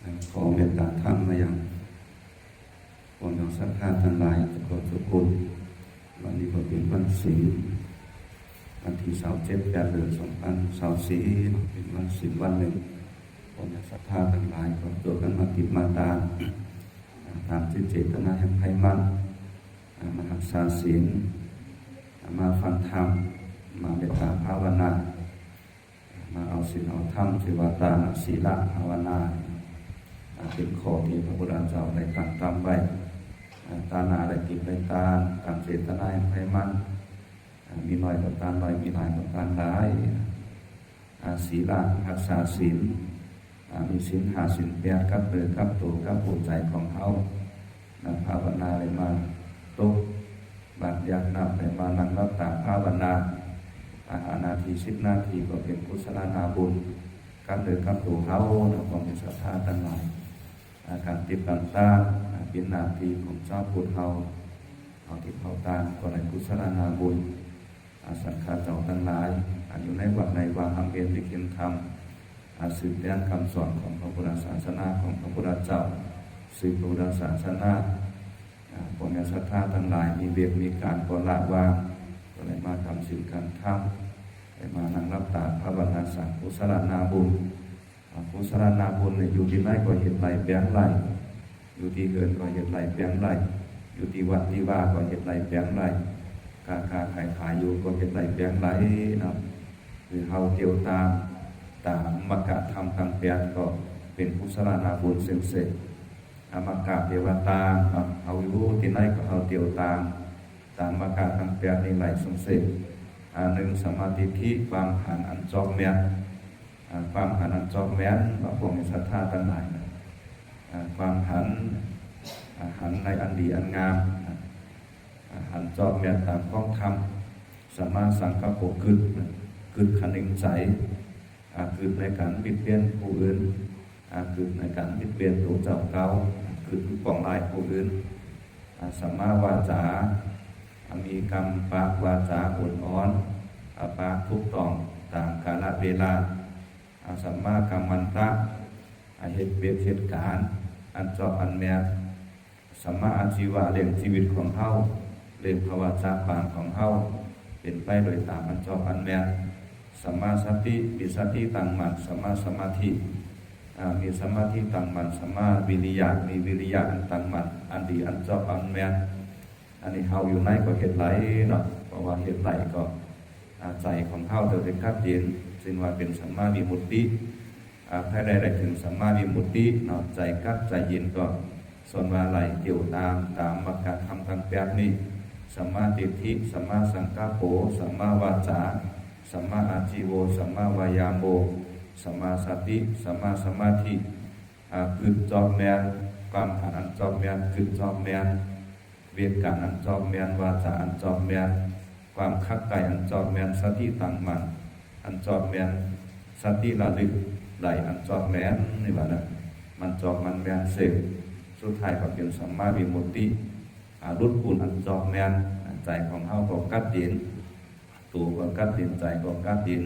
ຂໍເມດຕາທຳມາຍັງພວກເຮົາສັດທາທັງຫຼາຍທຸກຄົນ. ວັນນີ້ກໍເປັນວັນສິນ ວັນທີຊາວເຈັດ ແປດ ເດືອນ ສອງພັນຊາວສີ່ ເປັນວັນສິນວັນໜຶ່ງ. ພວກເຮົາສັດທາທັງຫຼາຍກໍຕົວກັນມາຕິດມາຕາມ ຕາມຈິດເຈຕນາແຫ່ງໃຜມັນ ມາຮັກສາສິນ ມາຟັງທຳ ມາເມດຕາພາວະນາ ມາເອົາສິນເອົາທຳ ທີ່ວ່າທານ ສີລະ ພາວະນາ ເປັນຂໍ້ທີ່ພະພຸດທະເຈົ້າໄດ້ຕັ້ງຕຳໄວ້. ຕານາໄດ້ກິນໄດ້ທານ ຕາມເຈຕນາແຫ່ງໃຜມັນ ມີໜ້ອຍກໍທານໜ້ອຍ ມີຫຼາຍກໍທານຫຼາຍ. ອາ ສີລະ ຮັກສາສິນ ອາ ມີສິນຫ້າສິນແປດ ກັບເນື້ອກັບໂຕກັບຫົວໃຈຂອງເຮົາ ນະ ພາວະນາໄດ້ມາຕົກບາດຢາກນ້ຳ ໄດ້ມານັ່ງຫຼັບຕາພາວະນາ ອາ ຫ້ານາທີ ສິບນາທີ ກໍເປັນກຸສະລານາບຸນກັບເນື້ອກັບໂຕເຮົາ ນະ ພວກເຮົາສັດທາທັງຫຼາຍ. ອາ ການຕິດຕາມ ອາ ເປັນໜ້າທີ່ຂອງຊາວພຸດເຮົາ ເຮົາຕິດເຮົາຕາມກໍໄດ້ກຸສະລານາບຸນ. ອາ ສັງຄະເຈົ້າທັງຫຼາຍ ອາ ຢູ່ໃນວັດໃນວາ ຮ່ຳຮຽນລິກຂຽນທຳ ອາ ສືບແຕ່ນຄຳສອນຂອງພະພຸດທະສາສະໜາ ຂອງພະພຸດທະເຈົ້າ ສືບພະພຸດທະສາສະໜາ ອາ ພວກແມ່ນສັດທາທັງຫຼາຍ ມີວຽກມີການກໍລະວາງ ກໍໄດ້ມາກຳສິນກຳທຳ ໄດ້ມານັ່ງຫຼັບຕາພາວະນາ ສ້າງກຸສະລານາບຸນ. ອາ ກຸສະລານາບຸນນີ້ ຢູ່ທີ່ໃດກໍເຮັດໄດ້ແປງໄດ້ ຢູ່ທີ່ເຮືອນກໍເຮັດໄດ້ແປງໄດ້ ຢູ່ທີ່ວັດທີ່ວາກໍເຮັດໄດ້ແປງໄດ້ ຄ້າໆຂາຍໆຢູ່ກໍເຮັດໄດ້ແປງໄດ້ນະ. ຄືເຮົາຕຽວຕາມ ຕາມມັກກະທຳທັງແປດ ກໍເປັນກຸສະລານາບຸນເຊິ່ງເສກ. ອາ ມັກກະເທວະຕາ ເຮົາຢູ່ທີ່ໃດກໍເຮົາຕຽວຕາມ ຕາມມັກກະທັງແປດນີ້ໄຫຼເຊິ່ງເສກ. ອາ ໜຶ່ງ ສຳມາທິດຖິ ຄວາມຫັນອັນຈອກແມ່ນ ອາ ຄວາມຫັນອັນຈອກແມ່ນ ວ່າພວກມີສັດທາທັງຫຼາຍນະ ອາ ຄວາມຫັນ ອາ ຫັນໃນອັນດີອັນງາມນະ ອາ ຫັນຈອກແມ່ນຕາມຂອງທຳ. ສຳມາສັງກັບໂປ ຄຶດນະ ຄຶດຄະນຶງໃຈ ອາ ຄຶດໃນການບິດບຽນຜູ້ອື່ນ ອາ ຄຶດໃນການບິດບຽນໂຕເຈົ້າເກົ່າ ຄຶດປອງລາຍຜູ້ອື່ນ. ອາ ສຳມາວາຈາ ອາ ມີກຳປາກວາຈາໂອນອ່ອນ ອາ ປາກຖືກຕ້ອງຕາມກາລະເວລາ. ອາ ສຳມາກຳມັນຕະ ອາ ເຮັດວຽກເຮັດການອັນຈອບອັນແມ່ນ. ສຳມາອາຊີວະ ລ້ຽງຊີວິດຂອງເຮົາ ລ້ຽງພະວະຈັກປານຂອງເຮົາ ເປັນໄປໂດຍຕາມອັນຈອບອັນແມ່ນ. ສຳມາສະຕິ ມີສະຕິຕັ້ງໝັ້ນ. ສຳມາສະມາທິ ອາ ມີສະມາທິຕັ້ງໝັ້ນ. ສຳມາວິລິຍະ ມີວິລິຍະອັນຕັ້ງໝັ້ນ ອັນດີ ອັນຈອບອັນແມ່ນ. ອັນນີ້ເຮົາຢູ່ໃນກໍເຮັດໄດ້ເນາະ ເພາະວ່າເຮັດໄດ້ກໍ ອາ ໃຈຂອງເຮົາຈະໄດ້ກັບເຢັນ ເຊິ່ງວ່າເປັນສຳມາວິມຸດຕິ. ອາ ໃຜໄດ້ ໄດ້ເຖິງສຳມາວິມຸດຕິເນາະ ໃຈກັບໃຈເຢັນກໍສ່ວນວ່າໄຫຼຕຽວຕາມ ຕາມມັກກະທຳທັງແປດນີ້ ສຳມາທິດຖິ ສຳມາສັງກັບໂປ ສຳມາວາຈາ ສຳມາອາຊີໂວ ສຳມາວາຍາໂມ ສຳມາສະຕິ ສຳມາສະມາທິ ອາ ຄຶດຈອບແມ່ນ ຄວາມຫັນອັນຈອບແມ່ນ ຄຶດຈອບແມ່ນ ວຽກການອັນຈອບແມ່ນ ວາຈາອັນຈອບແມ່ນ ຄວາມຂັດໃຈອັນຈອບແມ່ນ ສະຕິຕັ້ງໝັ້ນອັນຈອບແມ່ນ ສະຕິລະລຶກໄດ້ອັນຈອບແມ່ນ ນີ້ວ່ານະ ມັນຈອບມັນແມ່ນເຊິ່ງ ສຸດທ້າຍກໍເປັນສຳມາວິມຸດຕິ ອາ ຫຼຸດພົ້ນອັນຈອບແມ່ນ. ໃຈຂອງເຮົາກໍກັບເຢັນ ໂຕກໍກັບເຢັນ ໃຈກໍກັບເຢັນ.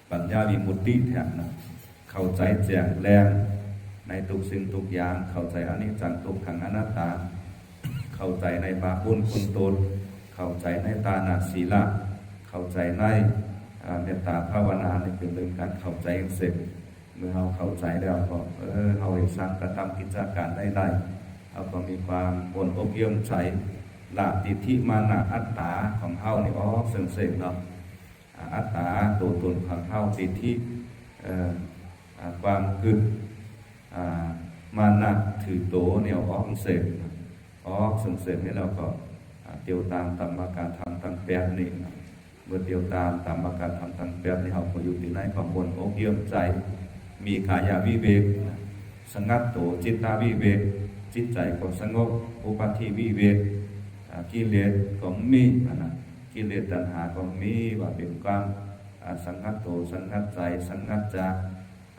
ປັນຍາວິມຸດຕິແທ້ນະ ເຂົ້າໃຈແຈ້ງແລງໃນທຸກສິ່ງທຸກຢ່າງ ເຂົ້າໃຈອະນິດຈັງ ທຸກຂັງ ອະນັດຕາ ເຂົ້າໃຈໃນບາບບຸນຄຸນໂທດ ເຂົ້າໃຈໃນທານະ ສີລະ ເຂົ້າໃຈໃນ ອາ ເມດຕາພາວະນາ ນີ້ເປັນເລື່ອງການເຂົ້າໃຈເຊິ່ງເສກ. ເມື່ອເຮົາເຂົ້າໃຈແລ້ວກໍ ເອີ ເຮົາເຮັດສັງກະທຳກິດຈະການໃດໆ ເຮົາກໍມີຄວາມມ່ວນອົກເຢີ້ມໃຈ ລະທິດຖິມານະອັດຕາຂອງເຮົານີ້ອອກເຊິ່ງເສກເນາະ. ອາ ອັດຕາ ໂຕຕົນຂອງເຮົາ ທິດຖິ ເອີ ອາ ຄວາມຄຶດ ອາ ມານະ ຖືໂຕ ແນວອອກເຊິ່ງເສກ ອອກເຊິ່ງເສກນີ້ແລ້ວກໍ ອາ ຕຽວຕາມຕາມມັກກະທຳທັງແປດນີ້. ເມື່ອຕຽວຕາມຕາມມັກກະທຳທັງແປດນີ້ ເຮົາກໍຢູ່ທີ່ໃນຄວາມມ່ວນອົກເຢີ້ມໃຈ ມີກາຍະວິເວກ ສະຫງັດໂຕ ຈິດຕະວິເວກ ຈິດໃຈກໍສະຫງົບ ອຸປາທິວິເວກ ອາ ກິເລດກໍມີ ອັນນະ ກິເລດຕັນຫາກໍມີ ວ່າເປັນຄວາມ ອາ ສະຫງັດໂຕ ສະຫງັດໃຈ ສະຫງັດຈາກ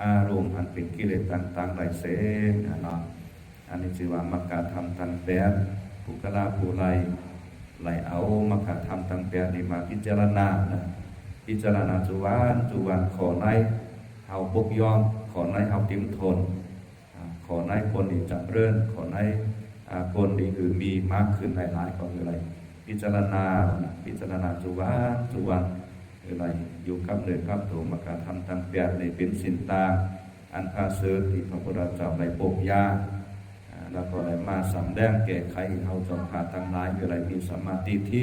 ອາລົມອັນເປັນກິເລດຕ່າງໆໄດ້ເສງ ອາ ເນາະ. ອັນນີ້ຊື່ວ່າມັກກະທຳທັງແປດ ບຸກຄະລາຜູ້ໃດໄດ້ເອົາມັກກະທຳທັງແປດນີ້ມາພິຈາລະນານະ ພິຈາລະນາສູ່ວັນສູ່ວັນ ຂໍ້ໃດເຮົາບົກຫຍ້ອງ ຂໍ້ໃດເຮົາຕິ່ມທົນ ຂໍໃຫ້ຜົນດີຈຳເລີນ, ຂໍໃຫ້ ອາ ຜົນດີຄືມີມາກຂຶ້ນຫຼາຍໆ ກໍຄືໄດ້ພິຈາລະນາ, ພິຈາລະນາທຸກວັນທຸກວັນ ຄືໄດ້ຢູ່ກັບເນື້ອກັບໂຕ. ມັກກະທຳທັງແປດນີ້ເປັນເສັ້ນທາງອັນປະເສີດທີ່ພະພຸດທະເຈົ້າໄດ້ປົກຢາ ອາ ແລ້ວກໍໄດ້ມາສຳແດງແກ້ໄຂໃຫ້ເຮົາເຈົ້າຂ້າທັງຫຼາຍ ຄືໄດ້ມີສຳມາທິດຖິ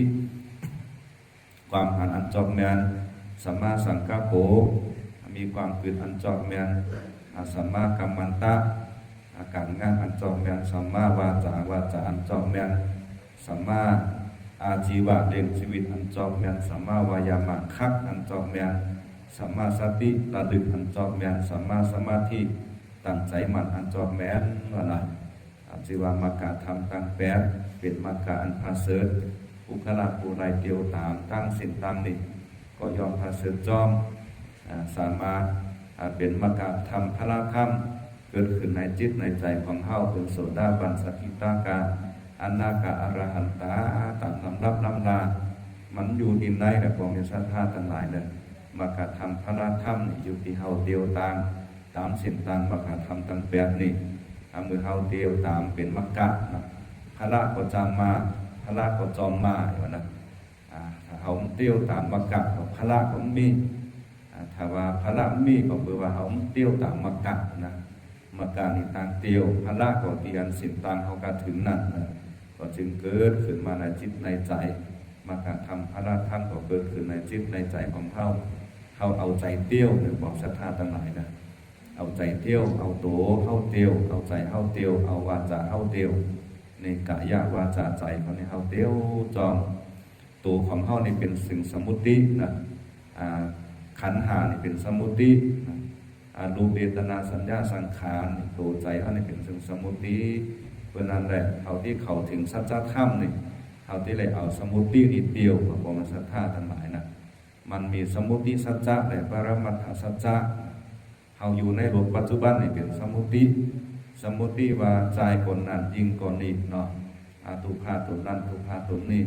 ຄວາມຫັນອັນຈອບແມ່ນ, ສຳມາສັງກັບໂປ ມີຄວາມຄິດອັນຈອບແມ່ນ, ອາ ສຳມາກັມມັນຕະ ອາ ການງານອັນຈອບແມ່ນ, ສຳມາວາຈາ ວາຈາອັນຈອບແມ່ນ, ສຳມາອາຊີວະ ລ້ຽງຊີວິດອັນຈອບແມ່ນ, ສຳມາວາຍາມະ ຂັດອັນຈອບແມ່ນ, ສຳມາສະຕິ ລະລຶກອັນຈອບແມ່ນ, ສຳມາສະມາທິ ຕັ້ງໃຈໝັ້ນອັນຈອບແມ່ນ ວ່ານະ. ອາ ຊື່ວ່າມັກກະທຳທັງແປດ ເປັນມັກກະອັນປະເສີດ. ບຸກຄະລະຜູ້ໃດຕຽວຕາມທາງເສັ້ນທາງນີ້ ກໍຍ່ອມປະເສີດຈອມ ອາ ສາມາດ ອາ ເປັນມັກກະທຳ ພະລະທຳ ເກີດຂຶ້ນໃນຈິດໃນໃຈຂອງເຮົາ ເປັນໂສດາບັນ ສະກິດາຄາ ອະນາຄາ ອະລະຫັນຕາ ຕາມລຳດັບລຳດາ. ມັນຢູ່ທີ່ໃດລະ ພວກແມ່ນສັດທາທັງຫຼາຍເດີ. ມັກກະທຳ ພະລະທຳ ຢູ່ທີ່ເຮົາຕຽວຕາມ ຕາມເສັ້ນທາງມັກກະທຳທັງແປດນີ້. ຖ້າເມື່ອເຮົາຕຽວຕາມເປັນມັກກະນະ ພະລະກໍຈຳມາ ພະລະກໍຈອມມາ ວ່ານະ. ອາ ຖ້າເຮົາຕຽວຕາມມັກກະ ກໍພະລະກໍມີ. ອາ ຖ້າວ່າພະລະມີ ກໍແປວ່າເຮົາຕຽວຕາມມັກກະນະ. ມັກກະນີ້ທາງຕຽວ, ພະລະກໍທີ່ອັນເສັ້ນທາງເຮົາກະເຖິງນັ້ນນະ, ກໍຈຶ່ງເກີດຂຶ້ນມາໃນຈິດໃນໃຈ. ມັກກະທຳ ພະລະທຳ ກໍເກີດຂຶ້ນໃນຈິດໃນໃຈຂອງເຮົາ. ເຮົາເອົາໃຈຕຽວ ເດີພວກສັດທາທັງຫຼາຍນະ, ເອົາໃຈຕຽວ, ເອົາໂຕເຮົາຕຽວ, ເອົາໃຈເຮົາຕຽວ, ເອົາວາຈາເຮົາຕຽວ. ໃນກາຍະ ວາຈາ ໃຈຂອງເຮົາຕຽວຈອມ. ໂຕຂອງເຮົານີ້ເປັນສິ່ງສະມຸດຕິນະ, ອາ ຂັນຫ້ານີ້ເປັນສະມຸດຕິນະ, ອາ ຮູບ ເວທະນາ ສັນຍາ ສັງຂານ ໂຕໃຈເຮົານີ້ເປັນສິ່ງສະມຸດຕິ. ເພາະນັ້ນແຫຼະ ເຮົາທີ່ເຂົ້າເຖິງສັດຈະທຳນີ້ ເຮົາທີ່ໄດ້ເອົາສະມຸດຕິນີ້ຕຽວ ພວກແມ່ນສັດທາທັງຫຼາຍນະ. ມັນມີສະມຸດຕິສັດຈະ ແລະ ປະລະມັດຖະສັດຈະ. ເຮົາຢູ່ໃນໂລກປັດຈຸບັນນີ້ເປັນສະມຸດຕິ, ສະມຸດຕິວ່າຊາຍຄົນນັ້ນ ຍິງຄົນນີ້ເນາະ, ອາ ທຸກຂະຕົນນັ້ນ ທຸກຂະຕົນນີ້,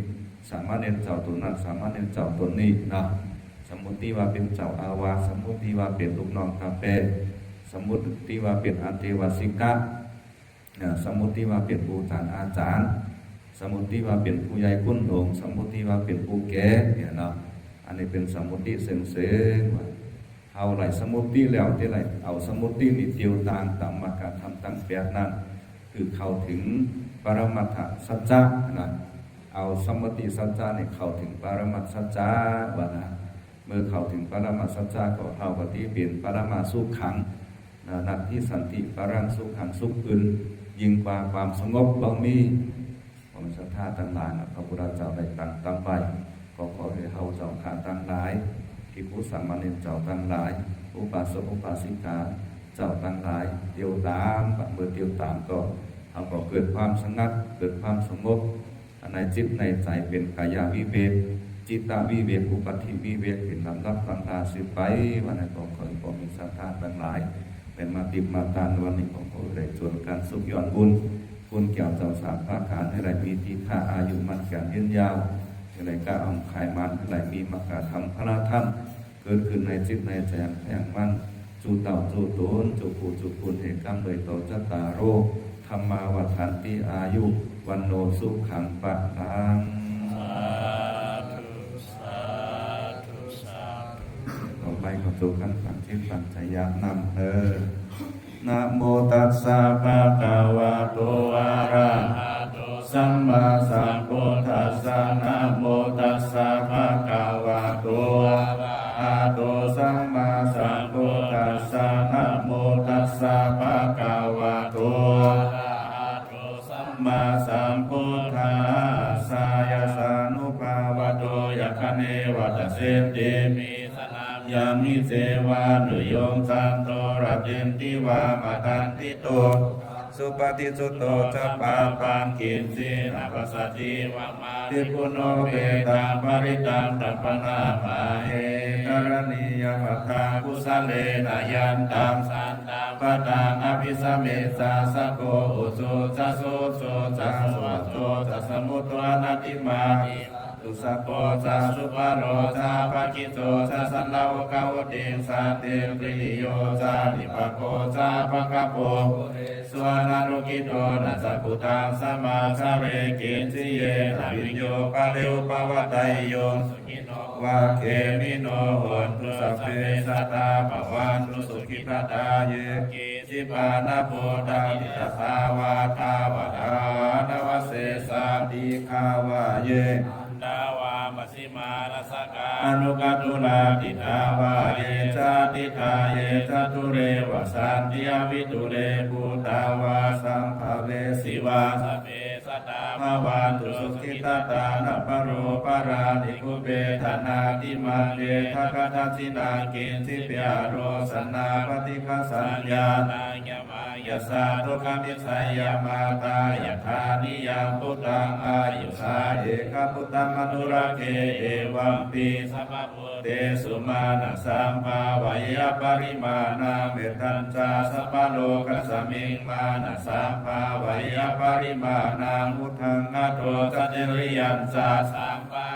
ສາມະເນນເຈົ້າຕົນນັ້ນ ສາມະເນນເຈົ້າຕົນນີ້ເນາະ. ສະມຸດຕິວ່າເປັນເຈົ້າອາວາດ, ສະມຸດຕິວ່າເປັນລູກນ້ອງຕາແປ, ສະມຸດຕິວ່າເປັນອາເຕວະສິກະ, ອາ ສະມຸດຕິວ່າເປັນຄູອາຈານ, ສະມຸດຕິວ່າເປັນຜູ້ໃຫຍ່ຂຸນຫົງ, ສະມຸດຕິວ່າເປັນຜູ້ແກ່ ເນາະ. ອັນນີ້ເປັນສະມຸດຕິເຊິ່ງໆ ວ່າ ເຮົາໄດ້ສະມຸດຕິແລ້ວ ທີ່ໄດ້ເອົາສະມຸດຕິນີ້ຕຽວຕາມ ຕາມມັກກະທຳທັງແປດນັ້ນ ຄືເຂົ້າເຖິງປະລະມັດຖະສັດຈະນະ. ເອົາສະມຸດຕິສັດຈະນີ້ເຂົ້າເຖິງປະລະມັດສັດຈະວ່ານະ. ເມື່ອເຂົ້າເຖິງປະລະມັດສັດຈະ ກໍເຮົາກໍທີ່ເປັນປະລະມະສຸຂັງນະ, ນັດຖິສັນຕິປະລັງສຸຂັງ ສຸກອື່ນຍິ່ງກວ່າຄວາມສະຫງົບບໍ່ມີ. ພວກແມ່ນສັດທາທັງຫຼາຍນະ, ພະພຸດທະເຈົ້າໄດ້ຕັ້ງຕຳໄວ້ ກໍຂໍໃຫ້ເຮົາເຈົ້າຂ້າທັງຫຼາຍ ພິກຂຸສາມະເນນເຈົ້າທັງຫຼາຍ ອຸບາສົກອຸບາສິກາເຈົ້າທັງຫຼາຍ ຕຽວຕາມ. ບາດເມື່ອຕຽວຕາມກໍ ເຮົາກໍເກີດຄວາມສະຫງັດ ເກີດຄວາມສະຫງົບ ໃນຈິດໃນໃຈ ເປັນກາຍະວິເວກ ຈິດຕະວິເວກ ອຸປະທິວິເວກ ເປັນລຳດັບລຳດາສືບໄປ. ວ່ານັ້ນກໍຂໍໃຫ້ພວກແມ່ນສັດທາທັງຫຼາຍ ໄດ້ມາຕິບມາຕານວັນນີ້ ກໍຂໍໃຫ້ໄດ້ສ່ວນການສຸກຍ້ອນບຸນ ຄຸນແກ້ວເຈົ້າສາມປະການ ໃຫ້ໄດ້ມີທີຄະອາຍຸໝັ້ນຂະຍືນຍາວ ໃຫ້ໄດ້ກະອອມຂາຍໝານ ໃຫ້ໄດ້ມີມັກກະທຳ ພະລະທຳ ເກີດຂຶ້ນໃນຈິດໃນໃຈຢ່າງແທ້ໝັ້ນ ສູ່ເຕົ້າສູ່ໂຕນ ສູ່ຜູ້ສູ່ຄົນ ເອກັງ ໂດຍຕໍ່ຈັດຕາໂລ ທຳມາວັດທັນຕິ ອາຍຸ ວັນໂນ ສຸຂັງ ພະລັງ. ສາທຸ ສາທຸ ສາທຸ. ຕໍ່ໄປກໍສູ່ກັນຕັ້ງຈິດຕັ້ງໃຈຢາກນຳເດີ. ນະໂມຕັດສະ ພະຄະວະໂຕ ອະຣະຫະໂຕ ສຳມາສຳພຸດທັດສະ ນະໂມຕັດສະ ພະຄະວະໂຕ ອະຣະຫະໂຕ ສຳມາສຳພຸດທັດສະ ນະໂມຕັດສະ ພະຄະວະໂຕ ອະຣະຫະໂຕ ສຳມາສຳພຸດທັດສະ ຍະສານຸພາວະໂຕ ຍະຄະເນວະຕະເສນຕິ ຍາມິເສວານຸຍົງ ສັນໂຕ ຣະເຈັນຕິວາ ມະຕັນຕິໂຕ ສຸປະຕິສຸດໂຕ ສັບພະປັງກິນຊີນະປັດສະຕິ ວະມະາຕິຄຸໂນ ເປຕັງ ປະລິດຕັງ ຕັບປະນາມະເຫ ກະລະນີຍະວັດຖະ ກຸສະເລນະ ຍັນຕັງ ສັນຕັງ ປະຕັງ ອະພິສະເມສາ ສັກໂຄ ອຸຈຸ ຈະ ສຸຈຸ ຈະ ສະວັດໂຕ ຈະ ສະມຸດໂຕ ອະນະຕິມາ ຕິ ສະໂປ ຈາ ສຸປະໂລ ຈາ ປະກິດໂຈ ຈາ ສັນລະໂຫກະວຸດຕິງ ສັນຕິ ປະລິໂຍ ຈາ ນິປະໂກ ຈາ ປະກະໂປ ສຸວະນະໂລກິໂຕ ນະຈັກຂຸທັງ ສະມາຈາເຣ ກິນຈິເຍນະ ວິນໂຍ ປະເຣ ອຸປະວາໄຕໂຍ ສຸຂິໂນ ວາເຂມິໂນ ໂຫນຕຸ ສັບເພ ສັດຕາ ພະວັນຕຸ ສຸຂິຕະດາ ເຢ ເກ ຊິປານະພູຕາ ຕິຕະສາ ວາທາ ວະທານະວະເສສາ ຕິຄາ ວາ ເຢ ອັນດາ ວາ ມະຊິມາ ຣາສະກາ ອະນຸກະຕຸລາ ຕິຕາ ວາ ເຢ ຈາຕິຕາ ເຢ ຈະຕຸເຣ ວະສັນຕິ ອະວິຕຸເຣ ພູຕາ ວາ ສຳພະເວສີ ວາ ສະເພ ສັດຕາ ພະວັນຕຸ ສຸຂິຕະດານະ ປະໂລປະລານິ ກຸເບທະນາທິມັງ ເຢ ທັກຂະທັກຊິນາ ກິນຊິເປ ອະໂຣຊະນາ ປະຕິຄະສັນຍາ ຍະມາ ຍະສາ ທຸກຂະມິດສາ ຍະມາຕາ ຍະຖານິຍັງ ພຸດທັງ ອາຍຸສາ ເອກະພຸດທຳ ອະນຸລັກເຂ ເອວັມປີ ສັບພະ ເຕສຸ ມານະສັມພາວະເຍ ອະປະລິມານາ ເມດຕາ ຈາ ສັບພະໂລກັສມິງ ມານະສັມພາວະເຍ ອະປະລິມານາ ອຸທັງຄະໂຕ ຈະ ຈະລິຍັນຈາ ສຳປະ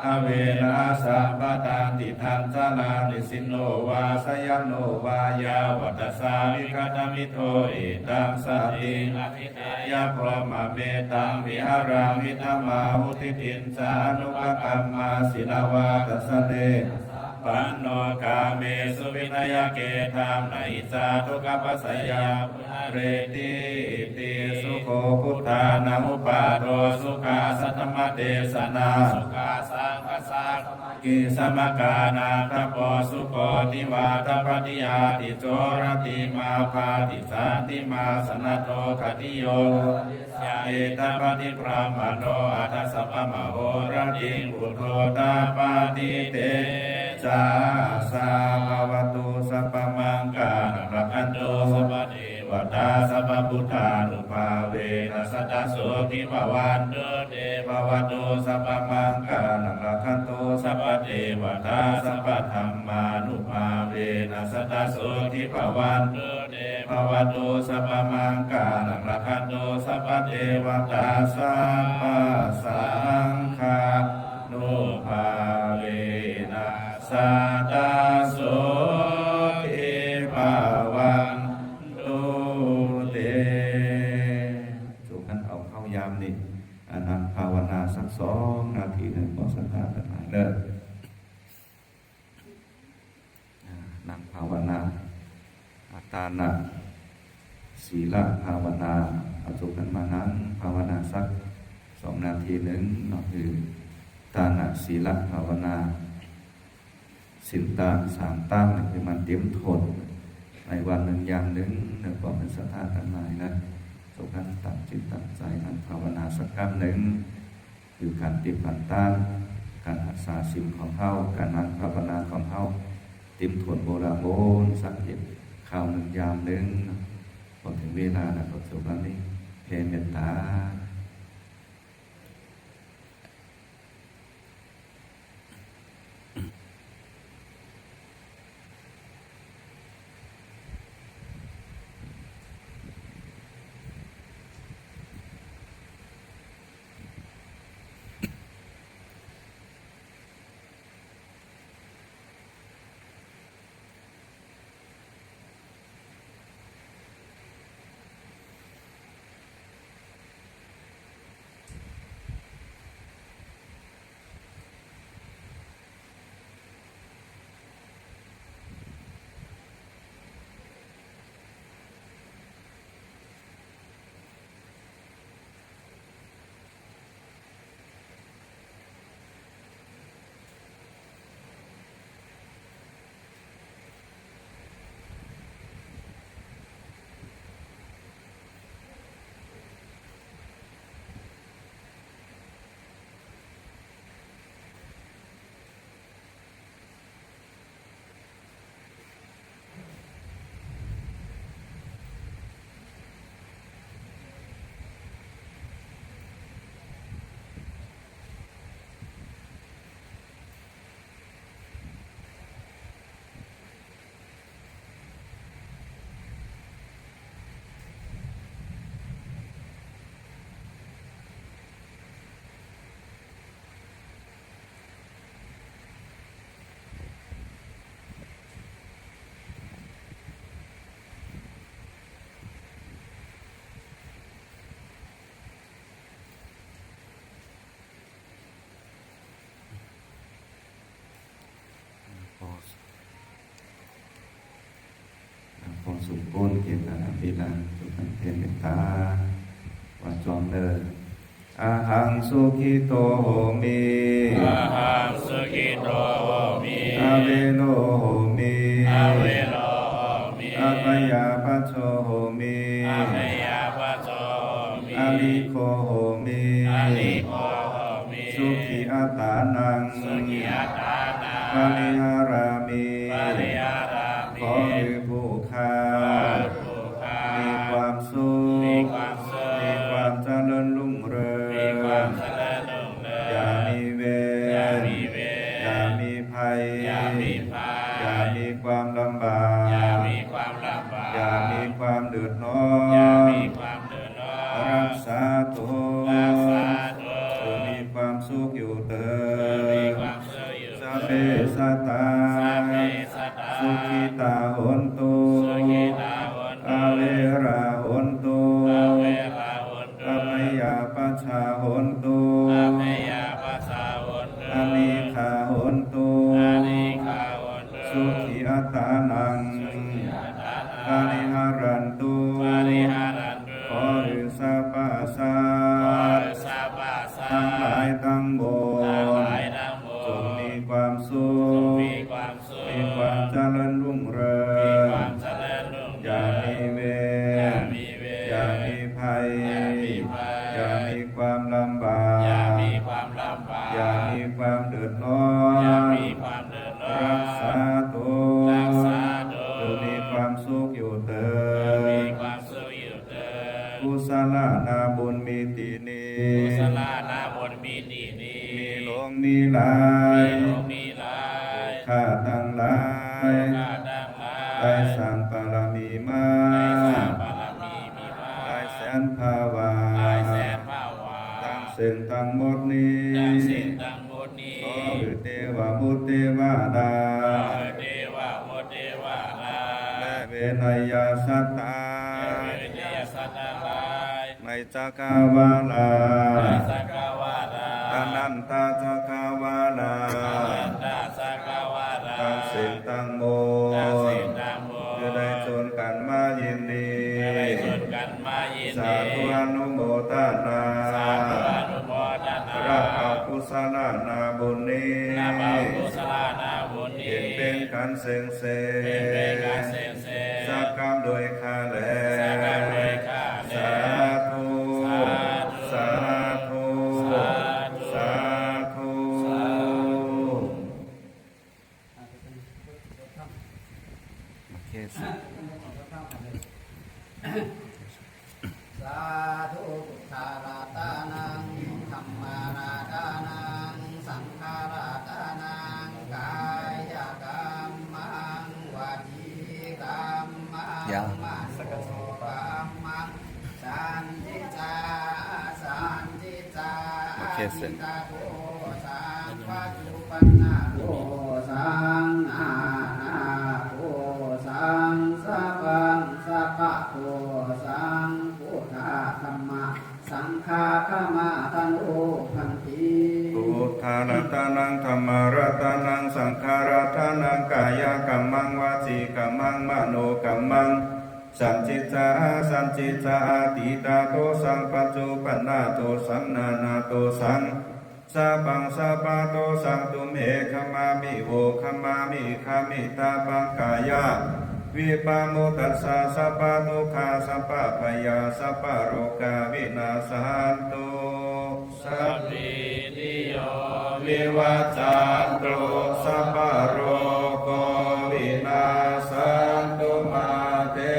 ອະເວລາ ອະສຳປະທາ ຕິດທັນຈະລາ ນິສິນໂນ ວາ ຊະຍະໂນ ວາ ຍາວະຕະສາ ວິກະຕະມິດໂທ ເອຕັງສະຕິງ ອະທິຖາຍະ ພຣມມະເມຕັງ ວິຫາຣັງ ວິທຳມາຫຸ ທິດຖິນຈາ ອະນຸປະກັມມາ ສິລະວາທັດສະເນ ປັນໂນ ກາເມສຸ ວິນະຍະເກທັງ ນະຫິ ຈາຕຸກະປັດຊະຍາ ເຣຕິ ຕິ ສຸໂຂ ພຸດທານະ ອຸປາໂທ ສຸຂາ ສັດທຳມະເທສະນາ ສຸຂາ ສັງຄະສາ ສະມະະກີ ສະມະການາ ຕະໂປ ສຸໂຂ ທິວາ ຕະປະຕິຍາ ຕິໂຈ ຣະຕິມາ ພາ ຕິສັນຕິມາ ສະນະໂທ ຄະຕິໂຍ ເອຕະປະຕິບຣາມະໂນ ອັດຖະສະປະມະໂຫຣະຕິງ ພຸດໂທ ຕາປະຕິເຕຈາສາ ພະວະຕຸ ສັບພະມັງກາລັງ ລັກຂັນໂຕ ສັບພະເທວະຕາ ສັບພະພຸດທານຸພາເວນະ ສະຕະໂສ ທິພະວັນຕຸ ເຕ ພະວະຕຸ ສັບພະມັງກາລັງ ລັກຂັນໂຕ ສັບພະເທວະຕາ ສັບພະທຳມານຸພາເວນະ ສະຕະໂສ ທິພະວັນຕຸ ເຕ ພະວະຕຸ ສັບພະມັງກາລັງ ລັກຂັນໂຕ ສັບພະເທວະຕາ ສັບພະສັງຄານຸພາເວນະ ສະຕະໂສ ທິພະວັນຕຸ ເຕ. ສູ່ກັນເອົາເຂົ້າຍາມນີ້ ອາ ນັ່ງພາວະນາສັກສອງນາທີໜຶ່ງ ຂໍສັດທາທັງຫຼາຍເດີ. ອາ ນັ່ງພາວະນາ ອາ ທານະ ສີລະພາວະນາ ເອົາສູ່ກັນມານັ່ງພາວະນາສັກສອງນາທີໜຶ່ງເນາະ ຄື ທານະ ສີລະພາວະນາ ສິນຕາມສາມຕາມນີ້ ໃຫ້ມັນເຕັມຖ້ວນ ໃນວັນໜຶ່ງຍາມໜຶ່ງເນາະ ຂໍເປັນສັດທາທັງຫຼາຍນະ ສູ່ກັນຕັ້ງຈິດຕັ້ງໃຈນັ່ງພາວະນາສັກກ້ຳໜຶ່ງ ຄືການຕິບຂັນຕານ ການຮັກສາສິນຂອງເຮົາ ການນັ່ງພາວະນາຂອງເຮົາ ເຕັມຖ້ວນໂບລາໂບນ ສັກເຮັດຄາວໜຶ່ງຍາມໜຶ່ງ ພໍເຖິງເວລາແລ້ວ ຂໍເຊີນບັດນີ້ແຜ່ເມດຕາ. ຂໍສົມໂພດເກດຕະນະເວລາ ຈົ່ງຕັ້ງແຜ່ເມດຕາວ່າຈ້ອມເດີ. Ahaṃ sukhito homi. Ahaṃ sukhito homi. Avero homi. Avero homi. Abyāpajjho homi. Abyāpajjho homi. Anīgho homi. Anīgho homi. Sukhī attānaṃ. Sukhī attānaṃ. Pariharāmi. Pariharāmi. ຂໍໃຫ້ຜູ້ຂ້າ ມີຄວາມສຸກ ມີຄວາມຈະເລີນຮຸ່ງເຮືອງ ຢ່າມີເວນ ຢ່າມີໄພ ຢ່າມີຄວາມລຳບາກ ຢ່າມີຄວາມເດືອດຮ້ອນ ຮັກສາຕົນ ຈົ່ງມີຄວາມສຸກຢູ່ເທີ້ນ. Sabbe sattā sukhitā hontu, averā hontu, abyāpajjhā hontu, anīghā hontu, sukhī attānaṃ pariharantu. ຂໍໃຫ້ສັບພະສັດ ທັງຫຼາຍທັງມວນ ຈົ່ງມີຄວາມສຸກ ມີຄວາມຈະເລີນຮຸ່ງເຮືອງ ຢ່າມີເວນ ຢ່າມີໄພ ຢ່າມີຄວາມລຳບາກ ຢ່າມີຄວາມເດືອດຮ້ອນ ຮັກສາຕົນ ຈົ່ງມີຄວາມສຸກຢູ່ເທີ້ນ. Kusalāna bhūmitinī, ມີຫຼວງມີຫຼາຍ ຜູ້ຂ້າທັງຫຼາຍ ໄດ້ສ້າງບາລະມີມາ ຫຼາຍແສນພາວາ ທັງເຊິ່ງທັງໝົດນີ້ ຂໍໃຫ້ເທວະບຸດເທວະດາ ແລະເວໄນຍະສັດທັງຫຼາຍ ໃນຈັກກະວາລະ ອະນັນຕະຈັກກະວາລະ ທັງເຊິ່ງທັງໝົດ ຄືໄດ້ຊົນກັນມາຍິນດີ ສາທຸອະນຸໂມທະນາ ຮັບເອົາກຸສະລານະບຸນນີ້ ເຫັນເປັນການເຊິ່ງເສ ສັກການດ້ວຍຂ້າແລ ສາທຸ ສາທຸ ສາທຸ. ໂອເຄ Sādhu. Buddharatanaṃ, dhammaratanaṃ, saṅgharatanaṃ, kāyakammaṃ, vacīkammaṃ, manokammaṃ, sañcicca asañcicca, atītadosaṃ, paccuppannadosānaṃ, anāgatadosānaṃ, sabbaṃ sabbadosaṃ, buddha dhamma saṅghakamma tano bhante. Buddharatanaṃ, dhammaratanaṃ, saṅgharatanaṃ, kāyakammaṃ, vacīkammaṃ, manokammaṃ, sañcicca asañcicca, atītadosaṃ, paccuppannadosānaṃ, anāgatadosaṃ, sabbaṃ sabbadosaṃ, tumheṃ khamāmi vo khamāmi, khamitabbaṃ kāyavippamuttassa, sabbadukkhā sabbabhayā sabbarogavinassantu, sabbītiyo vivajjantu, sabbarogo vinassantu, mā te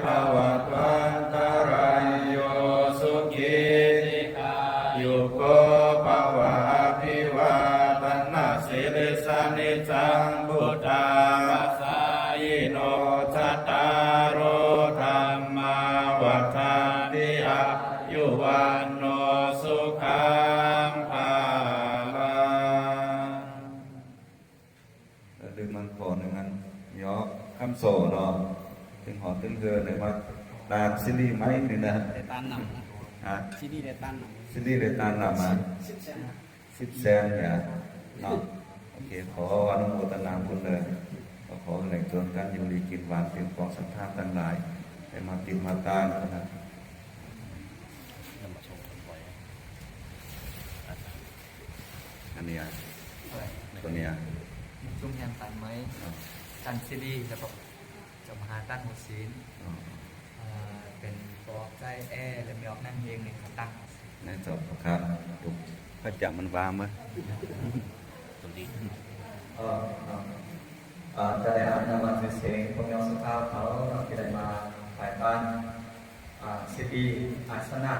bhavatvantarāyo, sukhī dīghāyuko bhava. Abhivādanasīlissa niccaṃ vuḍḍhāpacāyino, cattāro dhammā vaḍḍhanti, āyu vaṇṇo sukhaṃ balaṃ. ເອີ ລືມມັນຂໍໜຶ່ງອັນ ຍໍຄຳໂສເນາະ ເຖິງຫໍເຖິງເຮືອນເລີຍ ມາຕານຊີຣີໃໝ່ນີ້ນະ ໄດ້ຕານນຳນະ ຮະ ຊີຣີໄດ້ຕານນຳ ຊີຣີໄດ້ຕານນຳມາ ສິບແສນ ສິບແສນເນຍເນາະ ໂອເຄ ຂໍອະນຸໂມທະນາບຸນເດີ. ກໍຂໍໃຫ້ແຫຼ່ງຊົນກັນຢູ່ດີກິນຫວານ ເປັນຂອງສັດທາທັງຫຼາຍ ໃຫ້ມາຕິດມາຕານນະ. ອັນເນີ້ຍ ຕົວເນີ້ຍ ຊຸມແຮງຕັນໄມ້ ຕັນຊີຣີ ແລ້ວກໍເຈົ້າມະຫາຕັນຫົວສີນ ເອີ ເປັນປອກໄຊແອ ແລະ ແມ່ອອກນາງເຮງໃນຂະຕັງ ໃນຈອບປະຄາບ ພະຈັກມັນວາມເອີ ຕົວນີ້ ເອີ ເອີ ຈະໄດ້ອາບນ້ຳໝັ້ນຊື່ເສງ ພວກຍອດສະທ້າວເຂົາເນາະ ທີ່ໄດ້ມາຖ່າຍທານ ອາ ສິດທິອາສະນະ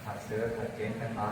ຂາດເສີຂາດເກນທັງຫຼາ